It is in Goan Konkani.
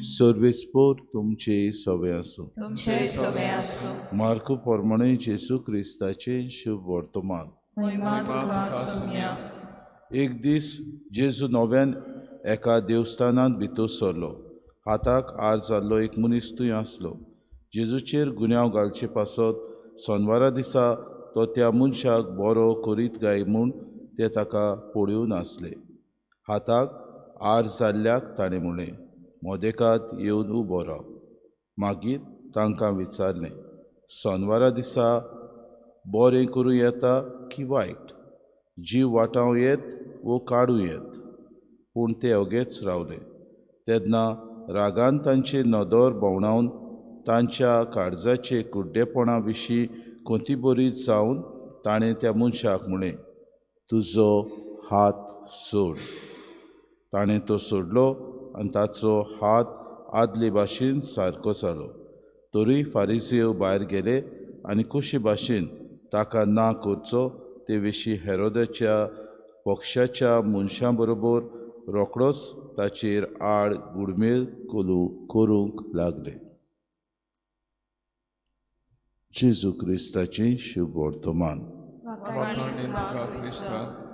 सर्वेस्पोर तुमचे सवे आसूं. तुमचे सवे आसूं. मार्कू प्रमाणे जेजू क्रिस्ताचें शुभ वर्तमान. महिमा तुका सोम्या. एक दीस जेजू नव्यान एका देवस्थानांत भितर सरलो. हाताक आर जाल्लो एक मनीस थंय आसलो. जेजूचेर गुन्यांव घालचे पासत सोनवारा दिसा तो त्या मनशाक बरो करीत काय म्हूण ते ताका पळोवन आसले. हाताक आर जाल्ल्याक ताणें म्हणलें, मोदेकात येवन उबो राव. मागीर तांकां विचारलें, सोनवारा दिसा बरें करूं येता की वायट, जीव वाटावं येत वो काडूं येत? पूण ते ओगेच रावले. तेन्ना रागान तांचे नदर भोंवणावन तांच्या काळजाचे कुड्डेपणा विशीं कोती बरी जावन ताणें त्या मनशाक म्हणलें, तुजो हात सोड. ताणें तो सोडलो आनी ताचो हात आदले भाशेन सारको जालो. तरूय फारिजेव भायर गेले आनी कशे भाशेन ताका ना करचो ते विशीं हेरोदाच्या पक्षाच्या मनशां बरोबर रोखडोच ताचेर आड गुडमेल करूंक लागले. जेजू क्रिस्ताचें शुभ वर्तमान. वाखाणणी तुका क्रिस्ता.